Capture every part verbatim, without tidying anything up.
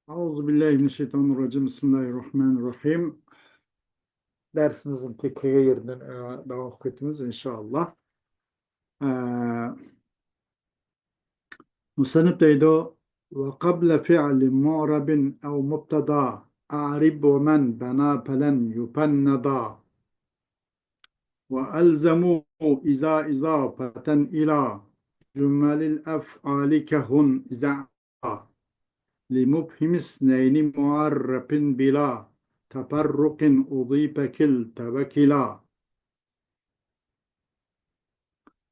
أعوذ بالله من الشيطان الرجيم. بسم الله الرحمن الرحيم. دەرسىمىزنىڭ كەلگەن يېرىدىن، ئە، داۋام قىلىپ كېتىمىز، ئىنشائاللا. ئە، مۇسەننىپ دەيدۇ، وقبل فعل معرب أو مبتدا أعرب ومن بنى فلن يفندى. وألزموا إذا إضافة إلى جمل الأفعال كهن إذا لمبهم اثنين معرب بلا تفرق أضيف كلتا وكلا.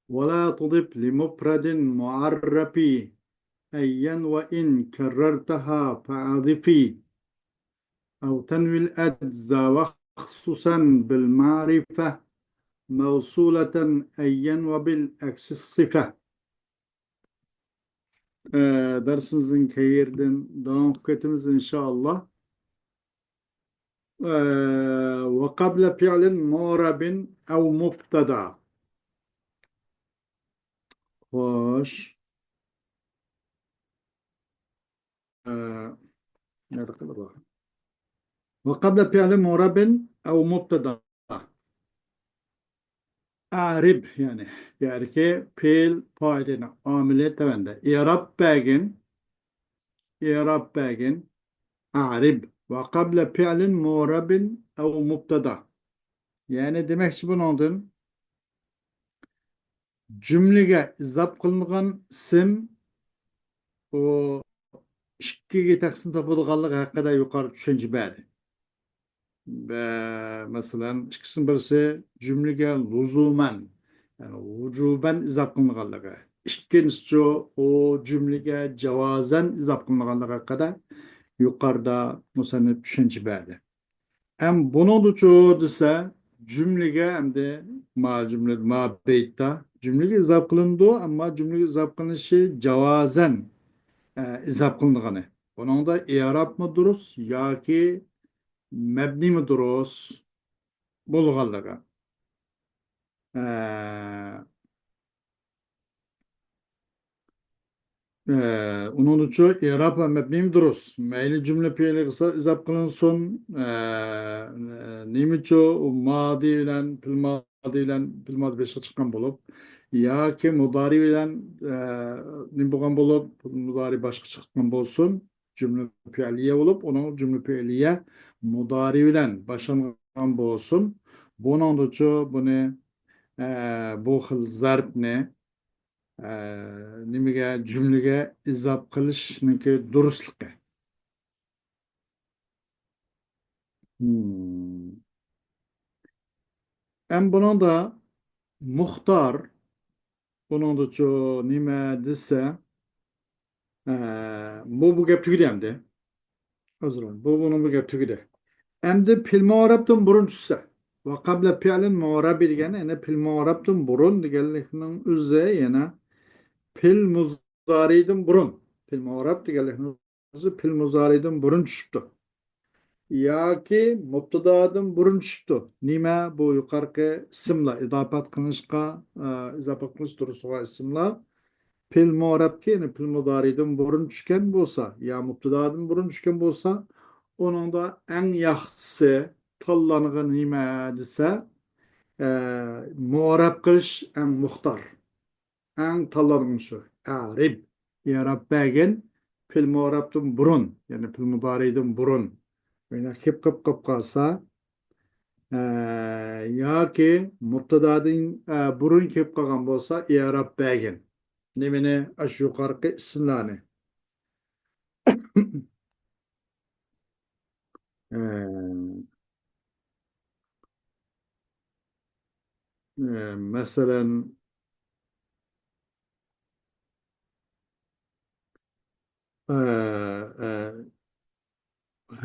ولا تضف لمفرد معرب أيا وإن كررتها فأضف. أو تنوي الأجزا وخصوصا بالمعرفة موصولة أيا وبالعكس الصفة. ئە، دەرسىمىزنىڭ كەينىدىن داۋام قىلىپ كېتىمىز، ئىنشائاللا. ئە، وقبل فعل معرب أو مبتدا. خوش. ئە، نەدە قىلىدۇ؟ وقبل فعل معرب أو مبتدا. أعرب، يەنى، يەنى پېئىل پائىلنىڭ ئامىلى تۆۋەندە. ئېراب بەرگىن، ئېراب بەرگىن، أعرب وقبل فعل معرب أو مبتدا. يەنى دېمەكچى بۇنىڭدىن، جۈملىگە ئىزاپ قىلىنغان ئىسىم ئۇ ئىككىگە تەقسىم تاپىدىغانلىقى ھەققىدە يۇقىرىدا چۈشەنچە بەردى. بە-، مەسىلەن، ئىككىسىنىڭ بىرسى جۈملىگە لۇزۇمەن، يەنى ۋۇجۇبەن ئىزاپ قىلىنغانلىقى. ئىككىنچىسى ئۇ جۈملىگە جاۋازەن ئىزاپ قىلىنغانلىقى ھەققىدە يۇقىرىدا مۇسەننىپ چۈشەنچە بەردى. ئەم بۇنىڭدىچۇ دېسە، جۈملىگە ئەمدى ما جۈملە، ما بەيتتا جۈملىگە ئىزاپ قىلىنىدۇ، ئەمما جۈملىگە ئىزاپ قىلىنىشى جاۋازەن، ئە، ئىزاپ قىلىنغىنى. بۇنىڭدا ئېرابمۇ دۇرۇس ياكى مەبنىيمۇ دۇرۇس بولغانلىقى. ئە، ئە، ئۇنىڭدىچۇ ئېراب ۋە مەبنىيمۇ دۇرۇس. مەيلى جۈملە پېئىلىگە ئىزاپ قىلىنسۇن، ئە، نېمىچۇ مادى بىلەن پېئىل مادى بىلەن پېئىل مادى بېشىغا چىققان بولۇپ، ياكى مۇدارى بىلەن، ئە، نېمە بولغان بولۇپ، مۇدارى باشقا چىققان بولسۇن، جۈملە پېئىلىيە بولۇپ، ئۇنىڭ جۈملە پېئىلىيە مۇدارى بىلەن باشلانغان بولسۇن، بۇنىڭدىچۇ بۇنى، ئە، بۇ خىل زەربنى، ئە، نېمىگە، جۈملىگە ئىزاپ قىلىشنىڭكى دۇرۇسلۇقى. مم. ئەم بۇنىڭدا مۇختار، بۇنىڭدىچۇ نېمە دېسە، ئە، بۇ، بۇ گەپ تۈگىدى ئەمدى. ئۆزرەن، بۇ، بۇنىڭ بۇ گەپ تۈگىدى. ئەمدى پېئىل مۇئەررەبتىن بۇرۇن چۈشسە، ۋە قەبلە پېئىلىن مۇئەررەبى دېگەن، يەنى پېئىل مۇئەررەبتىن بۇرۇن دېگەنلىكنىڭ ئۆزى يەنە پېئىل مۇزارىدىن بۇرۇن. پېئىل مۇئەررەب دېگەنلىكنىڭ ئۆزى پېئىل مۇزارىدىن بۇرۇن چۈشۈپتۇ. ياكى مۇبتىدادىن بۇرۇن چۈشۈپتۇ. نېمە؟ بۇ يۇقىرىقى ئىسىملار، ئىزاپەت قىلىنىشقا، ئە، ئىزاپەت قىلىنىش دۇرۇسىغا ئىسىملار. پېئىل مۇئەررەبكە، يەنى پېئىل مۇزارىدىن بۇرۇن چۈشكەن بولسا، يا مۇبتىدادىن بۇرۇن چۈشكەن بولسا، ئۇنىڭدا ئەڭ ياخشىسى تاللانغىنى نېمە دېسە، ئە، مۇئەررەب قىلىش ئەڭ مۇختار. ئەڭ تاللانغىنى شۇ. ئەرىب، ئېراب بەرگىن، پېئىل مۇئەررەبتىن بۇرۇن، يەنى پېئىل مۇزارىدىن بۇرۇن. ئەگەر كېلىپ قېلىپ قالسا، ئە، ياكى مۇبتىدادىن، ئە، بۇرۇن كېلىپ قالغان بولسا، ئېراب بەرگىن. نېمىنى؟ ئاشۇ يۇقىرىقى ئىسىملارنى. ئە، ئە، مەسىلەن، ئە، ئە،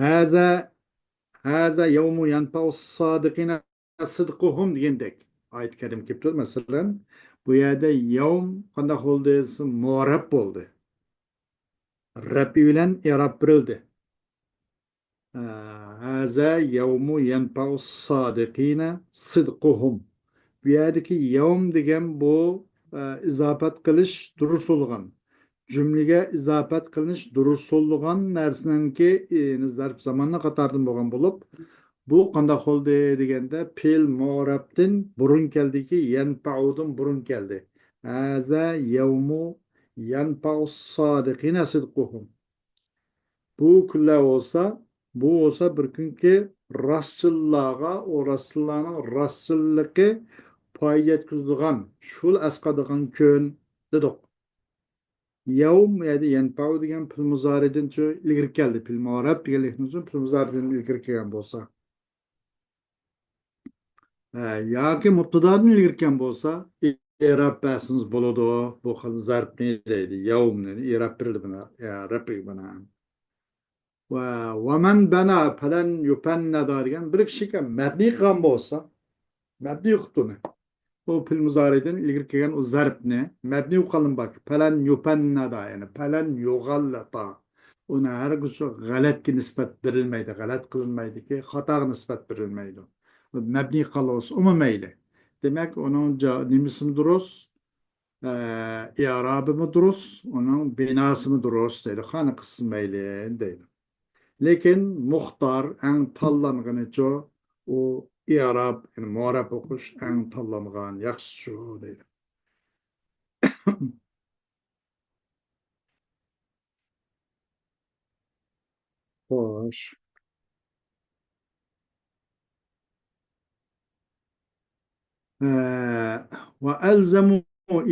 ھازا، ھازا يەۋمۇ يەنفەئۇس سادىقىنە سىدقۇھۇم دېگەندەك ئايەت كەرىم كېلىپتۇ. مەسىلەن، بۇ يەردە يەۋم قانداق بولدى دېسە، مۇئەررەب بولدى. رەپئى بىلەن ئېراب بېرىلدى. ئە، ھازا يەۋمۇ يەنفەئۇس سادىقىنە سىدقۇھۇم. بۇ يەردىكى يەۋم دېگەن بۇ، ئە، ئىزاپەت قىلىش دۇرۇس بولغان. جۈملىگە ئىزاپەت قىلىنىش دۇرۇس سولىغان نەرسىنىڭكى، ئى، زەرپ زاماننىڭ قاتارىدىن بولغان بولۇپ، بۇ قانداق بولدى دېگەندە، پېئىل مۇئرەبتىن بۇرۇن كەلدىكى، يەنپەئۇدىن بۇرۇن كەلدى. ھازا يەۋمۇ يەنپەئۇس سادىقىنە سىدقۇھۇم. بۇ كۈنلەر بولسا، بۇ بولسا بىر كۈنكى راستچىللارغا، ئۇ راستچىللارنىڭ راستچىللىقى پايدا يەتكۈزىدىغان، شۇلا ئەسقاتىدىغان كۈن دېدۇق. يەۋم، يەنى يەنپەئۇ دېگەن پېئىل مۇزارىدىن چۆ-، ئىلگىرى كەلدى. پېئىل مۇئرەب دېگەنلىكتىن سۆز پېئىل مۇزارىدىن ئىلگىرى كەلگەن بولسا. ھە، ياكى مۇبتادادىن ئىلگىرى كەلگەن بولسا، ئېراب بەرسىڭىز بولىدۇ. بۇ خىل زەرپنى دەيدۇ. يەۋمنى ئېراب بېرىلدى بۇنى. يا، رەپئىگە بۇنى. ۋە، ۋەمەن بەنا پەلەن يۇپەننەدا دېگەن بىر كىشىگە مەبنى قىلغان بولسا، مەبنى قىپتۇ ئۇنى. ئۇ پېئىل مۇزارىدىن ئىلگىرى كەلگەن ئۇ زەرپنى مەبنى قىلغان بار. پەلەن يۇپەننەدا، يەنى پەلەن يۇغەللەتا. ئۇنى ھەرگىز شۇ غەلەتكە نىسبەت بېرىلمەيدۇ، غەلەت قىلىنمايدىكى، خاتاغا نىسبەت بېرىلمەيدۇ. مەبنى قىلغان بولسا ئۇمۇ مەيلى. دېمەك، ئۇنىڭ جا-، نېمىسىمۇ دۇرۇس؟ ئە، ئىئرابىمۇ دۇرۇس، ئۇنىڭ بىناسىمۇ دۇرۇس دەيدۇ، قانداق قىلسا مەيلى دەيدۇ. لېكىن مۇختار ئەڭ تاللانغىنىچۇ، ئۇ ئىئراب، يەنى مۇئرەب ئوقۇش ئەڭ تاللانغان، ياخشىسىچۇ دەيدۇ. خوش. ئە، ۋە ئەلزەمۇ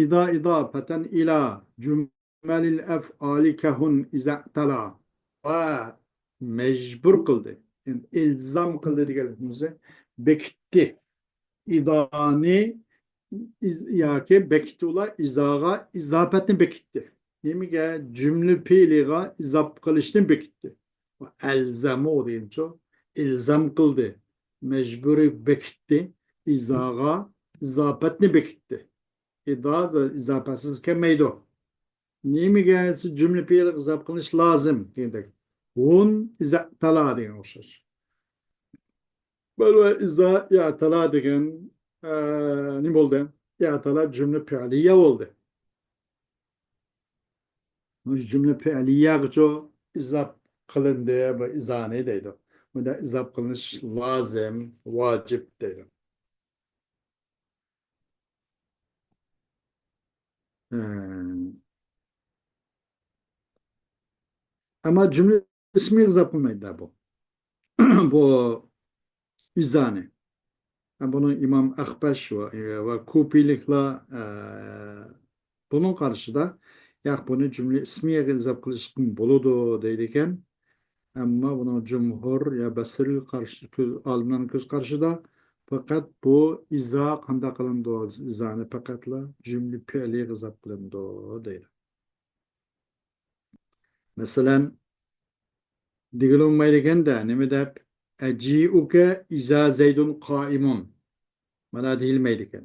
ئىدا ئىدا پەتەن ئىلا جۈمەلىل ئەفئالى كەھۇن ئىزەئتەلا. ۋە مەجبۇر قىلدى. يەنى ئىلزام قىلدى دېگەنلىكىمىز بېكىتتى. ئىدانى ئىز-، ياكى بېكىتتى ئۇلار، ئىزاغا ئىزاپەتنى بېكىتتى. نېمىگە؟ جۈملە پېئلىغا ئىزاپ قىلىشنى بېكىتتى. ئەلزەمۇ دېگەنچۇ، ئىلزام قىلدى، مەجبۇرىي بېكىتتى، ئىزاغا ئىزاپەتنى بېكىتتى. ئىدا ئىزاپەتسىز كەلمەيدۇ. نېمىگە دېسە، جۈملە پېئىلىگە ئىزاپ قىلىنىش لازىم دېگەندەك. ھۇن ئىزەتەلا دېگەن ئوخشاش. بەلۋە ئىزا ئىئتەلا دېگەن، ئە، نېمە بولدى؟ ئىئتەلا جۈملە پېئلىيە بولدى. جۈملە پېئلىيەگىچۇ ئىزاپ قىلىندى، بۇ ئىزانى دەيدۇ. بۇندا ئىزاپ قىلىنىش لازىم، ۋاجىپ دەيدۇ. ئە، ئەمما جۈملە ئىسمى ئىزاپ قىلمايدۇ بۇ. بۇ ئىزانى. بۇنى ئىمام ئەخبەش ۋە، ۋە كۇپىيلىكلار، ئە، بۇنىڭ قارىشىدا، ياق، بۇنى جۈملە ئىسمىيەگە ئىزاپ قىلىشقىمۇ بولىدۇ دەيدىكەن. ئەمما بۇنىڭ جۇمھۇر يا بەسرىلىك قارىشى، كۆز، ئالىملارنىڭ كۆز قارىشىدا پەقەت بۇ ئىزا قانداق قىلىنىدۇ؟ ئىزانى پەقەتلا جۈملە پېئلىگە ئىزاپ قىلىنىدۇ دەيدۇ. مەسىلەن، دېگىلى بولمايدىكەن-دە، نېمە دەپ، «ئەجىئۇكە ئىزا زەيدۇن قائىمۇن.» مانا دېيىلمەيدىكەن.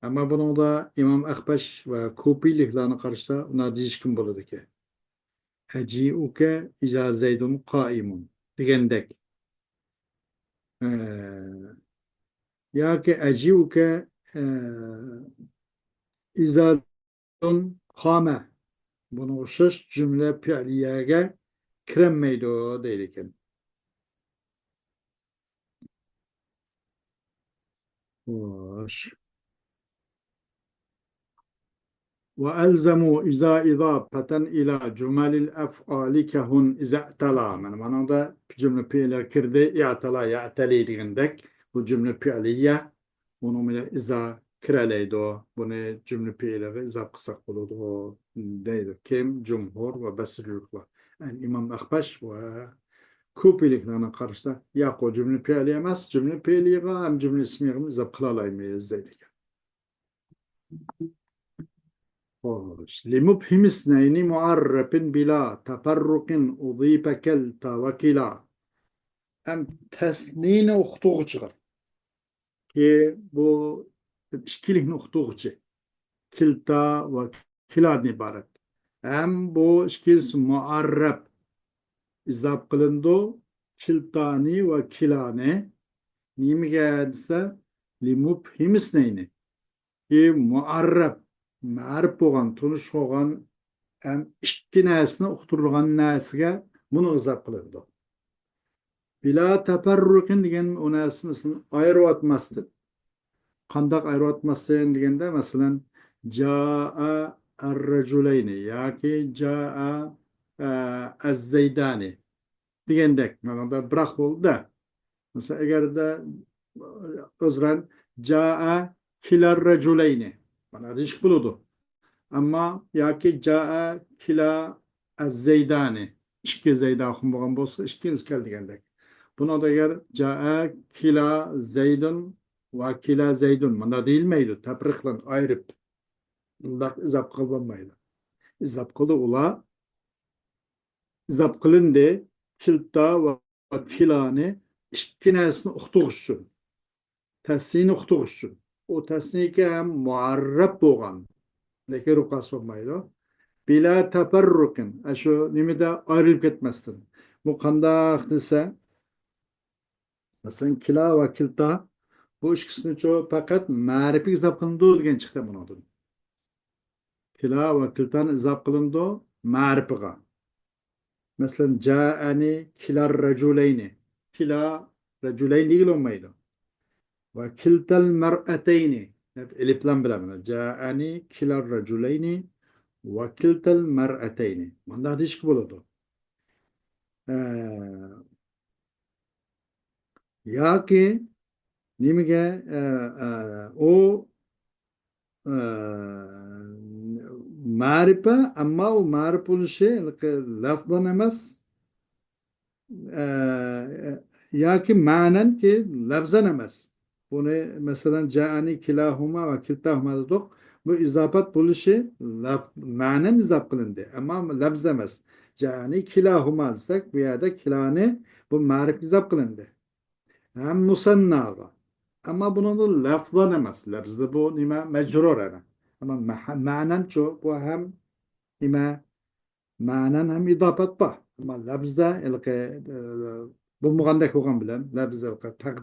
ئەمما بۇنىڭدا ئىمام ئەخبەش ۋە كۇپىيلىكلارنى قارىسا، ئۇنداق دېيىشكىمۇ بولىدىكەن. «ئەجىئۇكە ئىزا زەيدۇن قائىمۇن» دېگەندەك. ئە، ياكى «ئەجىئۇكە، ئە، ئىزا» قامە. بۇنىڭغا ئوخشاش جۈملە پېئلىيەگە كىرەلمەيدۇ دەيدىكەن. خوش. وألزموا إذا إضافة إلى جمل الأفعال كهن إذا اعتلى. مانا، مانىڭدا جۈملە پېئلىيە كىردى، ئەتەلا، يەتەلى دېگەندەك، بۇ جۈملە پېئلىيە. ئۇنىڭ بىلەن ئىزا كىرەلەيدۇ. بۇنى جۈملە پېئىلىگە ئىزاپ قىلساق بولىدۇ، دەيدۇ. كىم؟ جۇمھۇر ۋە بەسرىلىكلار. يەنى ئىمام ئەخبەش ۋە كۇپىيلىكلارنىڭ قارىشىدا، ياق، ئۇ جۈملە پېئىلى ئەمەس، جۈملە پېئىلىگە ھەم جۈملە ئىسمىيەگە ئىزاپ قىلالايمىز، دەيدىكەن. خوش. لمبهم اثنين معرب بلا تفرق أضيف كلتا وكلا. ھەم تەسنىنى ئوقۇتقۇچىغا. كى، بۇ ئىككىلىكنى ئوقۇتقۇچى. كىلتا ۋە كىلادىن ئىبارەت. ھەم بۇ ئىككىلىسى مۇئەررەب ئىزاپ قىلىنىدۇ. كىلتانى ۋە كىلانى. نېمىگە دېسە، لىمۇبھىمىسنەينى. كى مۇئەررەب، مەرىپ بولغان، تونۇش بولغان، ھەم ئىككى نەرسىنى ئۇقتۇرىدىغان نەرسىگە بۇنى ئىزاپ قىلىنىدۇ. بىلا تەپەررۇقىن دېگەن ئۇ نەرسىنى ئايرىۋاتماستىن. قانداق ئايرىۋاتماستىن دېگەندە، مەسىلەن، جائە ئەررەجۇلەينى ياكى جائە، ئە، ئەززەيدانى دېگەندەك، مانا بىراق بولدى-دە. مەسىلەن، ئەگەردە، ئۆزرەن، جائە كىلەررەجۇلەينى. مانا دېيىشكە بولىدۇ. ئەمما ياكى جائە كىلا ئەززەيدانى. ئىككى زەيداخۇن بولغان بولسا، ئىككىنچىسى كەل دېگەندەك. بۇنىڭدا ئەگەر جائە كىلا زەيدۇن ۋە كىلا زەيدۇن. مانا دېيىلمەيدۇ. تەپرىقلەن ئايرىپ. بۇنداق ئىزاپ قىلىنمايدۇ. ئىزاپ قىلدى ئۇلار. ئىزاپ قىلىندى. كىلتا ۋە كىلانى ئىككى نەرسىنى ئۇقتۇرۇش ئۈچۈن. تەسنىينى ئۇقتۇرۇش ئۈچۈن. ئۇ تەسنىيكى ھەم مۇئەررەپ بولغان. لېكىن رۇقاس بولمايدۇ. بىلا تەپەررۇقىن. ئە، شۇ نېمىدە ئايرىلىپ كەتمەستىن. بۇ قانداق دېسە، مەسىلەن، كىلا ۋە كىلتا بۇ ئىككىسىنىچۇ پەقەت مەرىپىگە ئىزاپ قىلىنىدۇ دېگەن چىقتى بۇنىڭدىن. كىلا ۋە كىلتانى ئىزاپ قىلىنىدۇ مەرىپىغا. مەسىلەن، جائەنى كىلار رەجۇلەينى. كىلا رەجۇلەينى دېگىلى بولمايدۇ. ۋە كىلتەل مەرئەتەينى دەپ ئېلىپلام بىلەن مانا. جائەنى كىلار رەجۇلەينى ۋە كىلتەل مەرئەتەينى. مانداق دېيىشكە بولىدۇ. ئە، ياكى نېمىگە، ئە، ئە، ئۇ، ئە، مەرىپە، ئەمما ئۇ مەرىپ بولۇشى ھېلىقى لەفزەن ئەمەس، ئە، ياكى مەنەنكى لەفزەن ئەمەس. بۇنى، مەسىلەن، جائەنى كىلاھۇما ۋە كىلتاھۇما دېدۇق. بۇ ئىزاپەت بولۇشى لەف-، مەنەن ئىزاپ قىلىندى. ئەمما لەفز ئەمەس. جائەنى كىلاھۇما دېسەك، بۇ يەردە كىلانى بۇ مەرىپ ئىزاپ قىلىندى. ھەم مۇسەنناغا. ئەمما بۇنىڭدا لەفزەن ئەمەس. لەفزى بۇ نېمە؟ مەجرۇر ئەنە. ئەمما مەھ-، مەنەنچۇ؟ بۇ ھەم نېمە؟ مەنەن ھەم ئىزاپەت بار. ئەمما لەفزدە ھېلىقى، ئە، بولمىغاندەك بولغان بىلەن، لەفز ھېلىقى تەق-،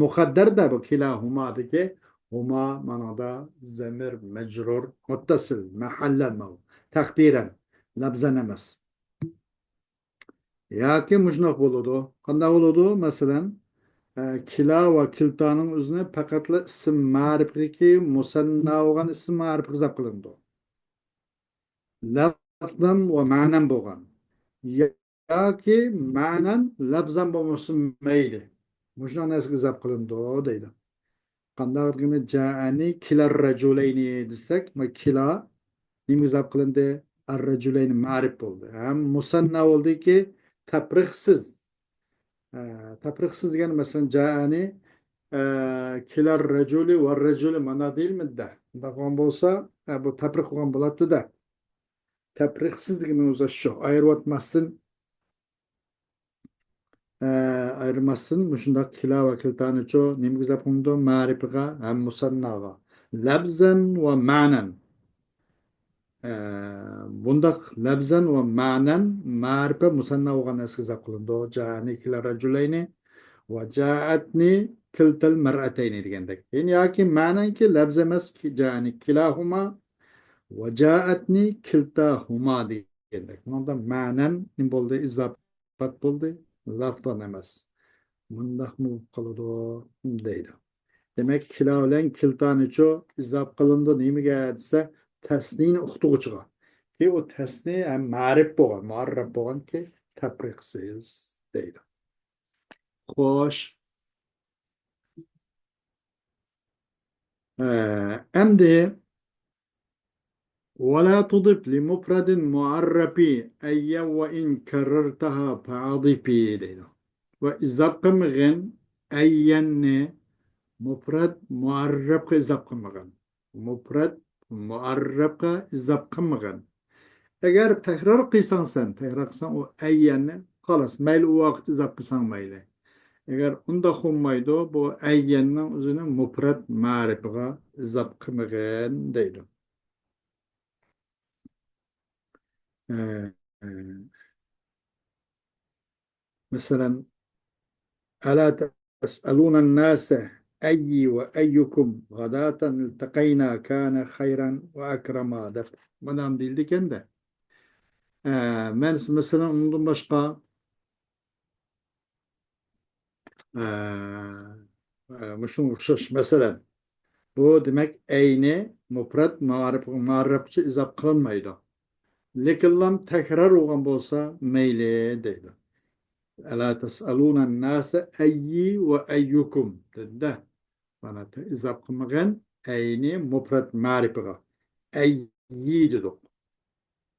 مۇقەددەردە بۇ كىلاھۇمادىكى ھۇما مانىدا زەمىر مەجرۇر مۇتتەسىل، مەھەللەن ماۋۇ. تەقدىرەن، لەفزەن ئەمەس. ياكى مۇشۇنداق بولىدۇ. قانداق بولىدۇ؟ مەسىلەن، ئە، كىلا ۋە كىلتانىڭ ئۆزىنى پەقەتلا ئىسىم مەرىپىدىكى مۇسەننا بولغان ئىسىم مەرىپىگە ھېساب قىلىنىدۇ. لەفزەن ۋە مەنەن بولغان. ياكى مەنەن لەفزەن بولمىسۇن مەيلى. مۇشۇنداق نەرسىگە ھېساب قىلىنىدۇ دەيدۇ. قانداق دېگىنى جائەنى كىلەر رەجۇلەينى دېسەك، ما كىلا نېمىگە ھېساب قىلىندى؟ ئەر رەجۇلەينى مەرىپ بولدى. ھەم مۇسەننا بولدىكى تەپرىقسىز. ئە، تەپرىقسىز دېگەن، مەسىلەن، جائەنى، ئە، كىلەر رەجۇلى ۋە رەجۇلى مانا دېيىلمىدى-دە. ئۇنداق بولغان بولسا، ئە، بۇ تەپرىق بولغان بولاتتى-دە. تەپرىقسىز دېگىنى ئۆزى شۇ. ئايرىۋاتماستىن، ئە، ئايرىماستىن مۇشۇنداق كىلا ۋە كىلتانىچۇ نېمىگە ھېساب قىلىنىدۇ؟ مەرىپىغا ھەم مۇسەنناغا. لەفزەن ۋە مەنەن. ئە، بۇنداق لەفزەن ۋە مەنەن مەرىپە مۇسەننا بولغان نەرسىگە ھېساب قىلىنىدۇ. جائەنى كىلا رەجۇلەينى ۋە جائەتنى كىلتەل مەرئەتەينى دېگەندەك. يەنى ياكى مەنەنكى لەفز ئەمەس، كى-، جائەنى كىلاھۇما ۋە جائەتنى كىلتاھۇما دېگەندەك. بۇنىڭدا مەنەن نېمە بولدى؟ ئىزاپەت بولدى. لەفزەن ئەمەس. مۇنداقمۇ بولۇپ قالىدۇ دەيدۇ. دېمەك، كىلا بىلەن كىلتانىچۇ ئىزاپ قىلىنىدۇ نېمىگە دېسە، تەسنىينى ئۇقتۇرغۇچىغا. كى ئۇ تەسنىي ھەم مەرىپ بولغان، مۇئەررەپ بولغانكى تەپرىقسىز دەيدۇ. خوش. ئە، ئەمدى ولا تضف لمفرد معرف أيا وإن كررتها فأضف دەيدۇ. ۋە ئىزاپ قىلمىغىن ئەييەننى مۇپرەد مۇئەررەپقە ئىزاپ قىلمىغىن. مۇپرەد مۇئەررەپقە ئىزاپ قىلمىغىن. ئەگەر تەكرار قىلساڭ سەن، تەكرار قىلساڭ ئۇ ئەييەننى، خالاس، مەيلى ئۇ ۋاقىت ئىزاپ قىلساڭ مەيلى. ئەگەر ئۇنداق بولمايدۇ، بۇ ئەييەننىڭ ئۆزىنى مۇپرەد مەرىپىغا ئىزاپ قىلمىغىن دەيدۇ. ئە، ئە، مەسىلەن، ألا تسألون الناس أيي وأيكم غداة التقينا كان خيرا وأكرما دەپ مانا دېيىلىدىكەن-دە. ئە، مەن، مەسىلەن، ئۇنىڭدىن باشقا، ئە، ئە، مۇشۇنىڭغا ئوخشاش، مەسىلەن، بۇ، دېمەك، ئەينى مۇپرەت مائارىپ، مائارىپقىچە ئىزاپە قىلىنمايدۇ. لېكىنلام تەكرار بولغان بولسا مەيلى دەيدۇ. «ئەلا تەسئەلۇنەن ناسە ئەييى ۋە ئەييۇكۇم» دېدى-دە. مانا، ئىزاپە قىلمىغىن ئەينى مۇپرەت مائارىپىغا. ئەييى دېدۇق.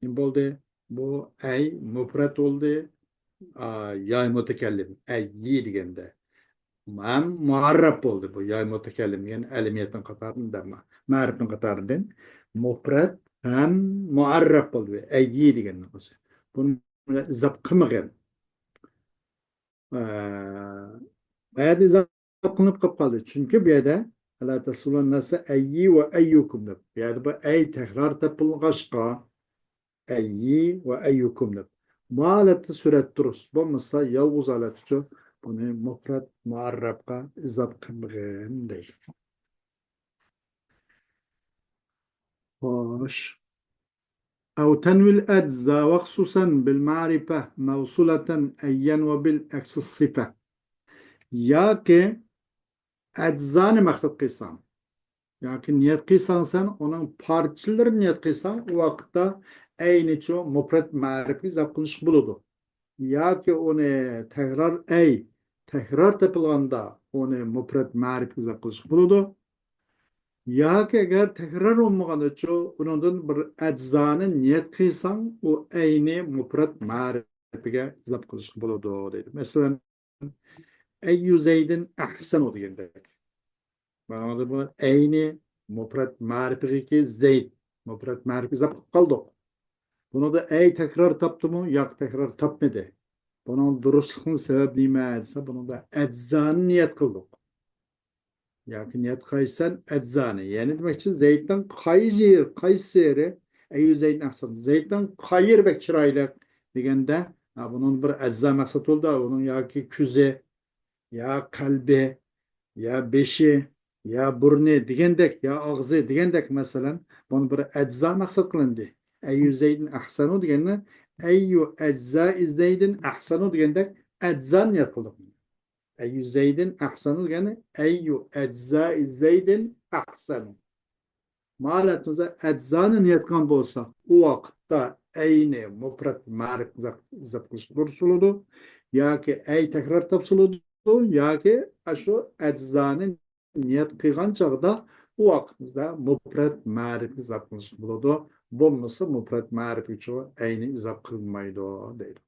نېمە بولدى؟ بۇ ئەي مۇپرەت بولدى. ئا، ياي مۇتەكەللىم. ئەييى دېگەندە. ھەم مۇئەررەپ بولدى. بۇ ياي مۇتەكەللىم دېگەن ئەلەمىيەتنىڭ قاتارىدىن، مائارىپنىڭ قاتارىدىن مۇپرەت ھەم مۇئەررەپ بولدى. ئەييى دېگەننىڭ ئۆزى. بۇنى ئىزاپە قىلمىغىن. ئە، بۇ يەردە ئىزاپە قىلىنىپ قېلىپ قالدى. چۈنكى بۇ يەردە «ئەلا تەسئەلۇنەن ناسە ئەييى ۋە ئەييۇكۇم» دەپ. بۇ يەردە بۇ ئەي تەكرار تېپىلغاچقا، «ئەييى ۋە ئەييۇكۇم» دەپ. بۇ ھالەتتە سۈرەت دۇرۇس. بولمىسا يالغۇز ھالەتتىچۇ بۇنى مۇپرەت مۇئەررەپقا ئىزاپە قىلمىغىن دەيدۇ. خوش. «ئەۋ تەنۋىل ئەجزا ۋە خۇسۇسەن بىل مەئرىپە مەۋسۇلەتەن ئەييەن ۋە بىل ئەكسىس سىفە». ياكى ئەجزانى مەقسەت قىلساڭ، ياكى نىيەت قىلساڭ سەن، ئۇنىڭ پارچىلىرىنى نىيەت قىلساڭ، ئۇ ۋاقىتتا ئەينىچۇ مۇپرەت مەئرىپكە ئىزاپە قىلىشقا بولىدۇ. ياكى ئۇنى تەكرار ئەي، تەكرار تېپىلغاندا ئۇنى مۇپرەت مەئرىپكە ئىزاپە قىلىشقا بولىدۇ. ياكى ئەگەر تەكرار بولمىغاندىچۇ، ئۇنىڭدىن بىر ئەجزانى نىيەت قىلساڭ، ئۇ ئەينى مۇپرەت مەئرىپىگە ئىزاپە قىلىشقا بولىدۇ دەيدۇ. مەسىلەن، «ئەييۇ زەيدىن ئەھسەنۇ» دېگەندەك. مانا بۇ ئەينى مۇپرەت مەئرىپىگە زەيد مۇپرەت مەئرىپىگە ئىزاپە قىلىپ قالدۇق. بۇنىڭدا ئەي تەكرار تاپتىمۇ؟ ياق، تەكرار تاپمىدى. بۇنىڭ دۇرۇسلۇقىنىڭ سەۋەبى نېمە دېسە، بۇنىڭدا ئەجزانى نىيەت قىلدۇق. ياكى نىيەت قايسەن ئەجزانى. يەنى دېمەكچى، زەيدنىڭ قايسى يېرى، قايسى يېرى، «ئەييۇ زەيدىن ئەھسەن»، زەيدنىڭ قاي يېرى بەك چىرايلىق دېگەندە، ھا، بۇنىڭ بىر ئەجزا مەقسەت بولدى، ئۇنىڭ ياكى كۆزى، يا قەلبى، يا بېشى، يا بۇرنى دېگەندەك، يا ئاغزى دېگەندەك، مەسىلەن، بۇنى بىر ئەجزا مەقسەت قىلىندى. «ئەييۇ زەيدىن ئەھسەنۇ» دېگەننى «ئەييۇ ئەجزائى زەيدىن ئەھسەنۇ» دېگەندەك ئەجزانى نىيەت قىلدۇق. «ئەييۇ زەيدىن ئەھسەنۇ» دېگەننى «ئەييۇ ئەجزائى زەيدىن ئەھسەنۇ». مانا ئەجزانى نىيەت قىلغان بولسا، ئۇ ۋاقىتتا ئەينى مۇپرەت مەئرىپ ئىزاپ قىلىشقا دۇرۇس بولىدۇ. ياكى ئەي تەكرار تاپسا بولىدۇ، ياكى ئاشۇ ئەجزانى نىيەت قىلغان چاغدا ئۇ ۋاقىتتا مۇپرەت مەئرىپ ئىزاپ قىلىشقا بولىدۇ. بولمىسا مۇپرەت مەئرىپكىچۇ ئەينى ئىزاپ قىلىنمايدۇ دەيدۇ.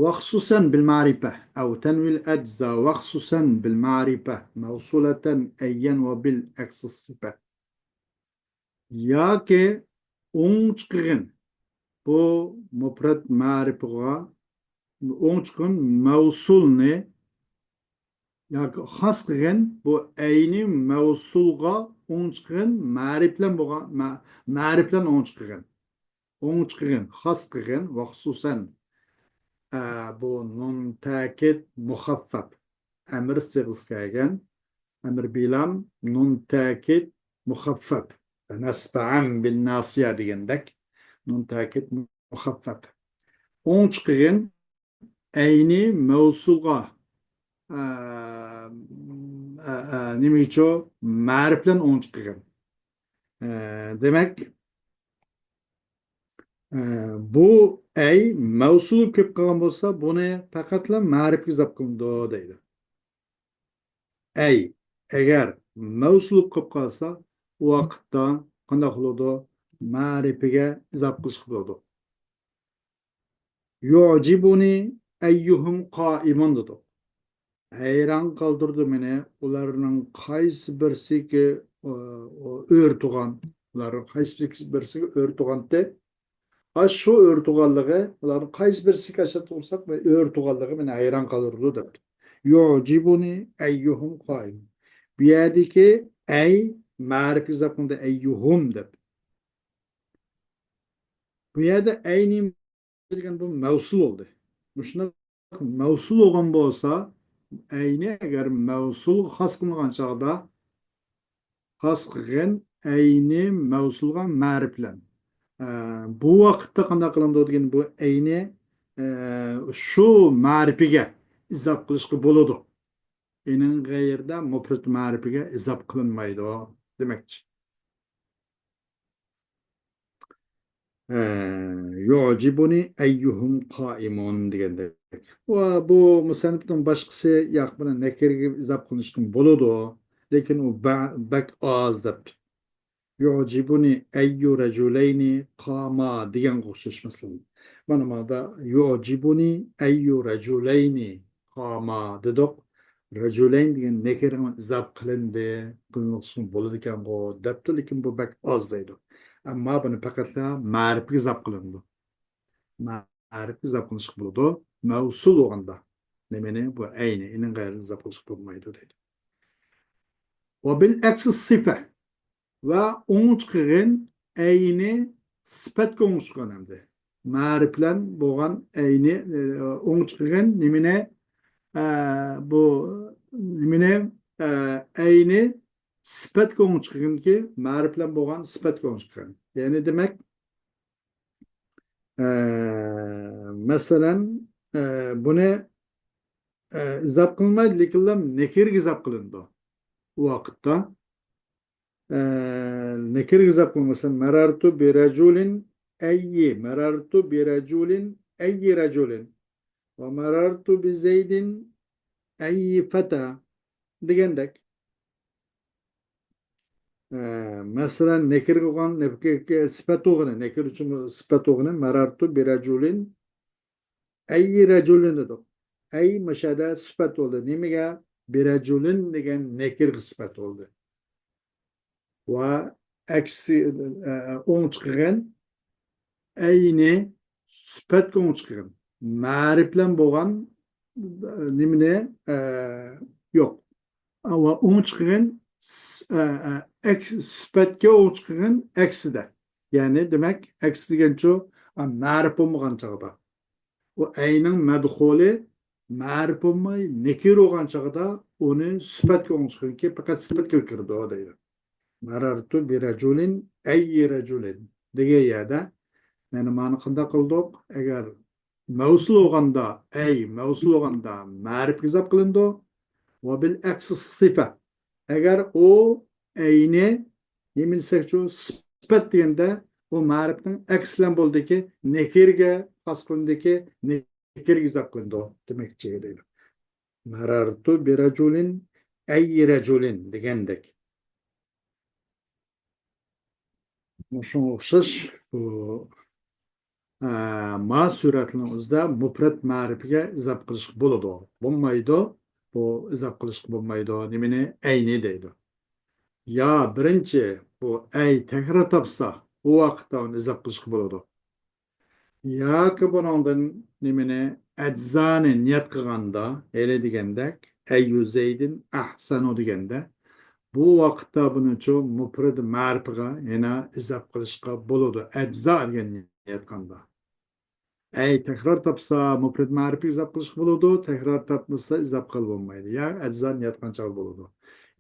ۋەخسۇسەن بىل مەرىپە. ئەۋ تەنۋىل ئەجزا ۋەخسۇسەن بىل مەرىپە مەۋسۇلەتەن ئەييەن ۋە بىل ئەكسىس سىپە. ياكى ئوڭچىقىغىن. بۇ مۇپرەت مەرىپىغا ئوڭچىقىغىن مەۋسۇلنى ياكى خاس قىلغىن، بۇ ئەينى مەۋسۇلغا ئوڭچىقىغىن مەرىپ بىلەن بولغان، مە-، مەرىپ بىلەن ئوڭچىقىغىن. ئوڭچىقىغىن، خاس قىلغىن ۋە خۇسۇسەن. ئە، بۇ نۇن تەكىد مۇخەففەپ. ئەمر سىغىسى كەلگەن. ئەمر بىلام نۇن تەكىد مۇخەففەپ. نەسبەن بىل ناسىيە دېگەندەك. نۇن تەكىد مۇخەففەپ. ئوڭچىقىغىن ئەينى مەۋسۇلغا، ئە، ئە، ئە، نېمىگىچۇ؟ مەرىپ بىلەن ئوڭچىقىغىن. ئە، دېمەك، ئە، بۇ ئەي مەۋسۇل كۆپ قالغان بولسا، بۇنى پەقەتلا مەرىپكە ئىزاپ قىلىنىدۇ دەيدۇ. ئەي، ئەگەر مەۋسۇل قىلىپ قالسا، ئۇ ۋاقىتتا قانداق بولىدۇ؟ مەرىپىگە ئىزاپ قىلىشقا بولىدۇ. يۇجىبۇنى ئەييۇھۇم قائىمۇن دېدۇق. ھەيران قالدۇردى مېنى، ئۇلارنىڭ قايسى بىرسىكى، ئۆ-، ئۆ-، ئۆرە تۇرغان، ئۇلارنىڭ قايسى بىرسىكى ئۆرە تۇرغانتى. ئاشۇ ئۆرە تۇرغانلىقى، ئۇلارنىڭ قايسى بىرسىگە ئاشۇ تۇرساق، ئۆرە تۇرغانلىقى مېنى ھەيران قالدۇرىدۇ دەپتۇ. يۇجىبۇنى ئەييۇھۇم قائىم. بۇ يەردىكى ئەي مەرىپە ئىزاپىندا ئەييۇھۇم دەپ. بۇ يەردە ئەينى دېگەن بۇ مەۋسۇل بولدى. مۇشۇنداق مەۋسۇل بولغان بولسا، ئەينى ئەگەر مەۋسۇلغا خاس قىلىنغان چاغدا، خاس قىلغان ئەينى مەۋسۇلغا مەرىپلەن. ئە، بۇ ۋاقىتتا قانداق قىلىنىدۇ دېگەن، بۇ ئەينى، ئە، شۇ مەرىپىگە ئىزاپ قىلىشقا بولىدۇ. ئېنىڭ غەيرىدە مۇپرەت مەرىپىگە ئىزاپ قىلىنمايدۇ دېمەكچى. ئە، يۇجىبۇنى ئەييۇھۇم قائىمۇن دېگەندەك. ۋە بۇ مۇسەننىپنىڭ باشقىسى ياق، بۇنى نەكىرىگە ئىزاپ قىلىنىشقا بولىدۇ. لېكىن ئۇ بە-، بەك ئاز دەپتۇ. يۇجىبۇنى ئەييۇ رەجۇلەينى قاما دېگەنگە ئوخشاش مەسىلەن. مانا مادا يۇجىبۇنى ئەييۇ رەجۇلەينى قاما دېدۇق. رەجۇلەين دېگەن نەكىرىگە ئىزاپ قىلىندى، قىلىنسىمۇ بولىدىكەنغۇ دەپتۇ، لېكىن بۇ بەك ئاز دەيدۇ. ئەمما بۇنى پەقەتلا مەرىپىگە ئىزاپ قىلىنىدۇ. مەرىپىگە ئىزاپ قىلىنىشقا بولىدۇ. مەۋسۇل بولغاندا نېمىنى؟ بۇ ئەينى، ئېنىڭ غەيرىگە ئىزاپ قىلىشقا بولمايدۇ دەيدۇ. ۋە بىل ئەكسى سىفە. ۋە ئوڭ چىقىغىن ئەينى سۈپەتكە ئوڭ چىقىغىن ئەمدى. مەرىپ بىلەن بولغان ئەينى، ئە، ئوڭ چىقىغىن نېمىنى؟ ئە، بۇ نېمىنى؟ ئە، ئەينى سۈپەتكە ئوڭ چىقىغىنكى، مەرىپ بىلەن بولغان سۈپەتكە ئوڭ چىقىغىن. يەنى دېمەك، ئە، مەسىلەن، ئە، بۇنى، ئە، ئىزاپ قىلمايدۇ، لېكىنلا نەكىرىگە ئىزاپ قىلىنىدۇ. ئۇ ۋاقىتتا، ئە، نەكىرىگە ئىزاپ قىلىنىدۇ. مەسىلەن، مەرەرتۇ بىرەجۇلىن ئەييى، مەرەرتۇ بىرەجۇلىن ئەييى رەجۇلىن ۋە مەرەرتۇ بىزەيدىن ئەييى فەتا دېگەندەك. ئە، مەسىلەن، نەكىرىگە بولغان، نەكىرىگە سۈپەت بولغىنى، نەكىر ئۈچۈن سۈپەت بولغىنى، مەرەرتۇ بىرەجۇلىن ئەييى رەجۇلىن دېدۇق. ئەي مۇشەدە سۈپەت بولدى. نېمىگە؟ بىرەجۇلىن دېگەن نەكىرىگە سۈپەت بولدى. ۋە ئەكسى، ئە، ئوڭ چىقىغىن ئەينى سۈپەتكە ئوڭ چىقىغىن. مەرىپ بىلەن بولغان، ئە، نېمىنى، ئە، يوق. ۋە ئوڭ چىقىغىن، ئە، ئە، ئەكس-، سۈپەتكە ئوڭ چىقىغىن ئەكسىدە. يەنى دېمەك، ئەكسى دېگەنچۇ، ئە، مەرىپ بولمىغان چاغدا. ئۇ ئەينىڭ مەدخۇلى مەرىپ بولماي، نەكىر بولغان چاغدا ئۇنى سۈپەتكە ئوڭ چىقىغىنكى پەقەت سۈپەتكە كىرىدۇ دەيدۇ. مەرەرتۇ بىرەجۇلىن ئەييى رەجۇلىن دېگەن يەردە، يەنى مانا قانداق قىلدۇق؟ ئەگەر مەۋسۇل بولغاندا، ئەي مەۋسۇل بولغاندا مەرىپكە ئىزاپ قىلىنىدۇ. ۋە بىل ئەكسى سىفە. ئەگەر ئۇ ئەينى نېمە دېسەكچۇ، سۈپەت دېگەندە، ئۇ مەرىپنىڭ ئەكسى بىلەن بولدىكى، نەكىرگە خاس قىلىندىكى، نەكىرگە ئىزاپ قىلىنىدۇ دېمەكچى دەيدۇ. مەرەرتۇ بىرەجۇلىن ئەييى رەجۇلىن دېگەندەك. مۇشۇڭغا ئوخشاش بۇ، ئە، ما سۈرەتنىڭ ئۆزىدە مۇپرەت مەرىپىگە ئىزاپ قىلىشقا بولىدۇ. بولمايدۇ. بۇ ئىزاپ قىلىشقا بولمايدۇ. نېمىنى؟ ئەينى دەيدۇ. يا بىرىنچى، بۇ ئەي تەكرار تاپسا، ئۇ ۋاقىتتا ئۇنى ئىزاپ قىلىشقا بولىدۇ. ياكى بۇنىڭدىن نېمىنى، ئەجزانى نىيەت قىلغاندا، ھېلى دېگەندەك، ئەييۇ زەيدىن ئەھسەنۇ دېگەندە، بۇ ۋاقىتتا بۇنىچۇ مۇپرەت مەرىپىگە يەنە ئىزاپ قىلىشقا بولىدۇ، ئەجزا دېگەن نىيەت قىلغاندا. ئەي تەكرار تاپسا، مۇپرەت مەرىپىگە ئىزاپ قىلىشقا بولىدۇ، تەكرار تاپمىسا، ئىزاپ قىلىپ بولمايدۇ. يا ئەجزا نىيەت قىلغان چاغدا بولىدۇ.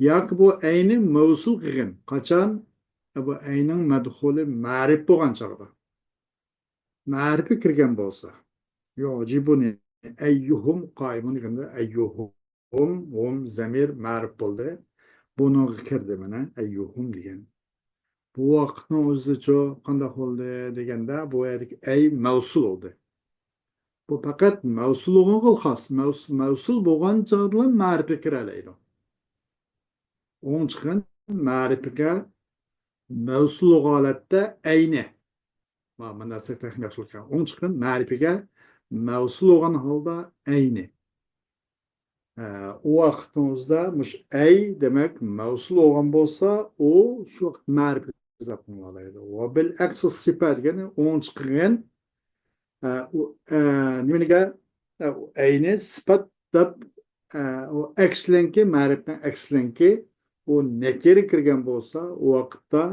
ياكى بۇ ئەينى مەۋسۇل قىلغىن. قاچان؟ بۇ ئەينىڭ مەدخۇلى مەرىپ بولغان چاغدا. مەرىپى كىرگەن بولسا. يۇجىبۇنى ئەييۇھۇم قائىمۇن دېگەندە، ئەييۇھۇم، ھۇم زەمىر مەرىپ بولدى. بۇنىڭغا كىردى مانا، ئەييۇھۇم دېگەن. بۇ ۋاقىتنىڭ ئۆزىچۇ قانداق بولدى دېگەندە، بۇ يەردىكى ئەي مەۋسۇل بولدى. بۇ پەقەت مەۋسۇل بولغانغا خاس. مەۋس-، مەۋسۇل بولغان چاغدىلا مەرىپە كىرەلەيدۇ. ئوڭ چىقىغىن مەرىپىگە مەۋسۇل بولغان ھالەتتە ئەينى. ما-، مانا سەكتەكنى ياخشى كۆرگەن. ئوڭ چىقىغىن مەرىپىگە مەۋسۇل بولغان ھالدا ئەينى. ئە، ئۇ ۋاقىتنىڭ ئۆزىدە مۇش ئەي دېمەك مەۋسۇل بولغان بولسا، ئۇ شۇ ۋاقىت مەرىپە ھېسابلىنالايدۇ. ۋە بىل ئەكسى سىپە دېگەن ئوڭ چىقىغىن، ئە، ئۇ، ئە، نېمىگە، ئە، ئۇ ئەينى سىپەت دەپ، ئە، ئۇ ئەكسلەنكى، مەرىپنىڭ ئەكسلەنكى، ئۇ نەكىرە كىرگەن بولسا، ئۇ ۋاقىتتا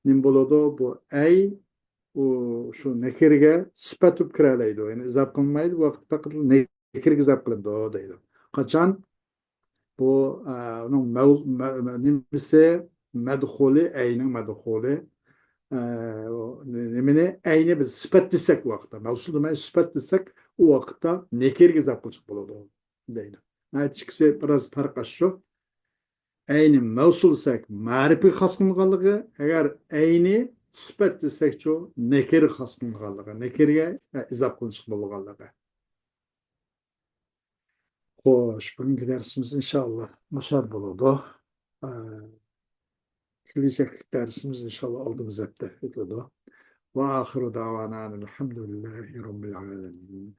نېمە بولىدۇ؟ بۇ ئەي، ئۇ شۇ نەكىرىگە سۈپەت بولۇپ كىرەلەيدۇ. يەنى ئىزاپ قىلمايدۇ، بۇ ۋاقىتتا پەقەت نەكىرىگە ئىزاپ قىلىنىدۇ دەيدۇ. قاچان؟ بۇ، ئە، ئۇنىڭ مەۋ-، مە-، مە-، نېمىسى، مەدخۇلى، ئەينىڭ مەدخۇلى. ئە، نېمىنى، ئەينى بىز سۈپەت دېسەك، ئۇ ۋاقىتتا، مەۋسۇل دېمەي، سۈپەت دېسەك، ئۇ ۋاقىتتا نەكىرگە ئىزاپە قىلىشقا بولىدۇ دەيدۇ. ئىككىسى بىراز پەرق شۇ. ئەينى مەۋسۇل دېسەك، مەرىپىگە خاس قىلىنغانلىقى، ئەگەر ئەينى سۈپەت دېسەكچۇ، نەكىرگە خاس قىلىنغانلىقى، نەكىرگە ئىزاپە قىلىنىشقا بولغانلىقى. خوش، بۈگۈنكى دەرسىمىز ئىنشاللا مۇشۇ يەردە بولىدۇ. ئە، كېلىشەكلىك دەرسىمىز ئىنشاللا ئالدىمىز ھەپتە ئۆتىدۇ. وآخر دعوانا أن الحمد لله رب العالمين.